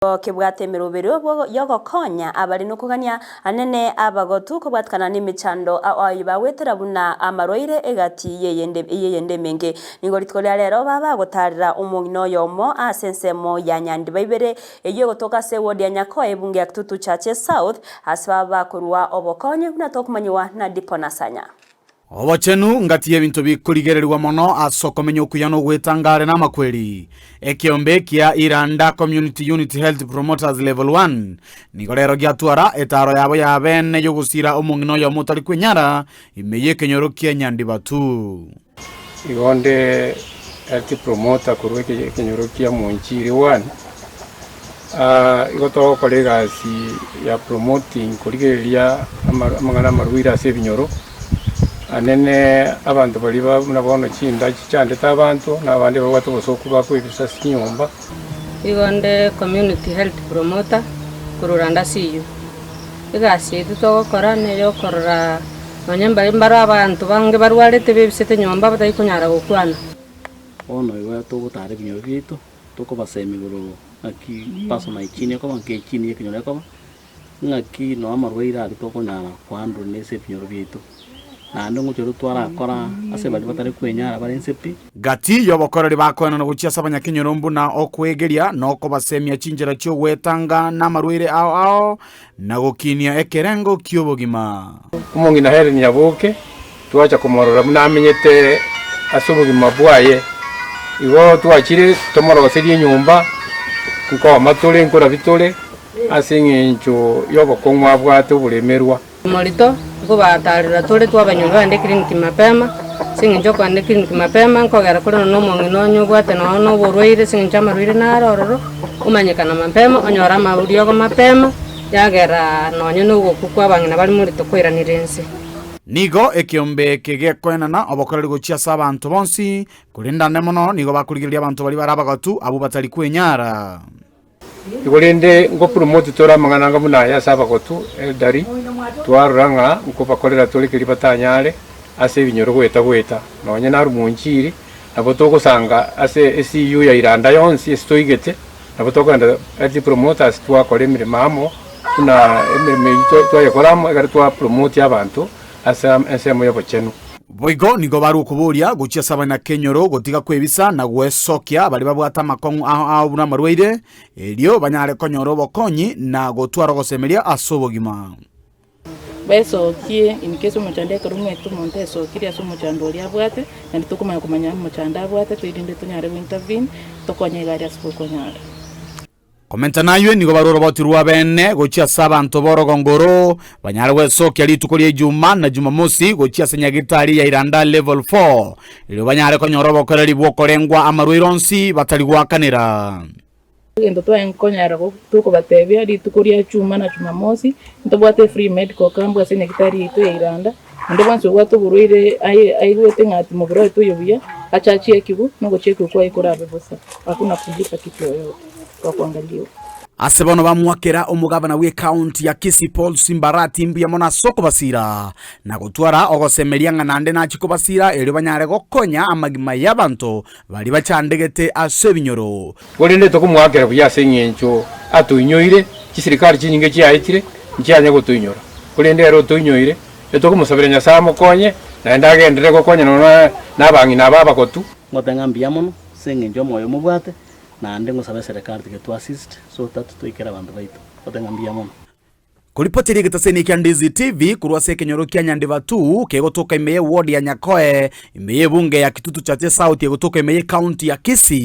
Kebwate emeroberio y'ogokonya abare nokogania anene abagotu kobwatikana nemechando ao ayio bagwetera buna amarwaire egati y'eyende emenge. Nigo rituko ria rero babagotarera omong'ina oyomo ase ensemo ya Nyandiba ibere eyio egotoka ase eward ya Nyakoe ebunge ya Kitutu Chache South ase babakorua obokonyi buna tokomanyiwa na Dipo Nasanya. Obochenu ngati y'ebinto bikorigererigwa mono ase okomenya okuya na ogwetanga are namakweri. Ekeombe kia Iranda Community Unit Health Promoters Level 1 nigo rero giatwara etaaro yabo ya bene y'ogosira omong'ina oyomo otari kwenyara ime y'ekenyoro kia Nyandibatu. Igo nde health promoter korwa ekenyoro kia Monchiri one, igo togokora egasi ya promoting korigereria amang'ana amarwaire ase ebinyoro, anene abanto baria ba buna bono chinda chichandete abanto, na abande babwate obosoku bakoebisa ase chinyomba. Igo nde community health promoter korwa Randa CU. Egasi yaito togokora neyokorora Nonya mbare mbaro abanto bange barwarete bebisete nyomba batari konyara gokwana. Bono igo togotara ebinyoro biaito, tokobasemia igoro ng'aki personal hygiene ekoba, ng'aki hygiene ya ekenyoro ekoba, ng'aki noo amarwaire aria tokonyara kohandle na ase ebinyoro biaito. Naende ngochia ore twarakora ase baria batari kwenyara bare inse pi. Gati y'obokoreri bakoenana gochia ase abanyakenyoro mbuna okwegeria na okobasemia chinchera chi'ogwetanga namarwaire ao ao, na gokinia ekerengo ki'obogima. Omong'ina Helen Nyaboke twacha komorora buna amenyete ase obogima bwaye. Igo twachire tomoroserie enyomba, nkooma tore nkorabi tore ase eng'encho y'obokong'u abwate oboremerwa. Morito, nkobatarera tore twabanyora bagende eclinic mapema, ase eng'encho okogenda eclinic mapema nkogera kore nonya omong'ina onye obwate nonya na oborwaire ase eng'encho amarwaire naro ororo, omanyekana mapema onyore amariogo mapema, yagera nonya na ogokwa kwa abang'ina bare morito kwairanire inse. Nigo ekeombe eke gekoenana obokoreri gochia ase abanto bonsi, korende ande mono nigo bakorigereria abanto baria bare abagatu abwo batari kwenyara. Igo rende ngopromote tore amang'ana anga buna aya ase abagotu, elderly, twarora ng'a nkobakorera tore keria batanyare ase ebinyoro goeta goeta. Nonye narwo monchiri, nabo togosanga ase eCU ya Iranda yonsi ase toigete, nabo tokogenda health promoters twakora emeremo amo, buna emeremo eyio twayekora amo ekero twapromotia abanto ase ensemo y'obochenu. Boigo nigo barua okoboria gochia ase abanyakenyoro gotiga kwebisa na gwesokia baria babwate amakong'u ao ao buna amarwaire, erio banyare konyora obokonyi na gotwara ogosemeria ase obogima. Besokie in case omochando ekero omanyete omonto esokirie ase omochando oria abwate, naende tokomanya komanya omochando abwate toirinde tonyare go intervene, tokonye iga aria ase gokonyara. Komenta naywe nigo bare oroboti rw'abeene gochia ase abanto b'orogongo oro, banyare gwesokia rituko ria Ijuma na Jumamosi gochia ase nyagitari ya Iranda Level 4, erio banyare konyora obokoreri bw'okorengwa amarwaire onsi batari goakanera. Egento twaenkonyara tokobatebia rituko ria Juma na Jumamosi, ntobwate efree medical camp ase enyagitari yaito ya Iranda, onde bwensi obwate oborwaire aye aigwete ng'a ati mobere oye toiyo buya, ache achiekigwe, na ogochiekigwa kwaye korabe bosa, hakuna kulipa kitu yoyote, twakuangaliwa. Ase bono bamwakera omogabana bw'ecounty ya Kisii Paul Simbarati mbuya mono ase okobasira, na gotwara ogosemeria ng'a naende nachie kobasira erio banyare gokonya amagima y'abanto baria bachandegete ase ebinyoro. Korende tokomoakera buya ase engencho atoinyoire, chisirikari chinyinge chiaetire, nchianye gotoinyora, korende ere otoinyoire, etokomosabera Nyasae amokonye, naende agenderere gokonya nonya nabang'ina aba abagotu. Ngote ng'a mbuya mono ase engencho y'omoyo mobwate, naende ngosaba eserekari tiga to assist so that toikere abanto baito. Ngote ng'a mbuya mono. Koripoteria egetaseni kia Ndizi TV korwa ase ekenyoro kia Nyandibatu kegotoka ime ye ward ya Nyakoe ime ye ebunge ya Kitutu Chache South egotoka ime ye county ya Kisii.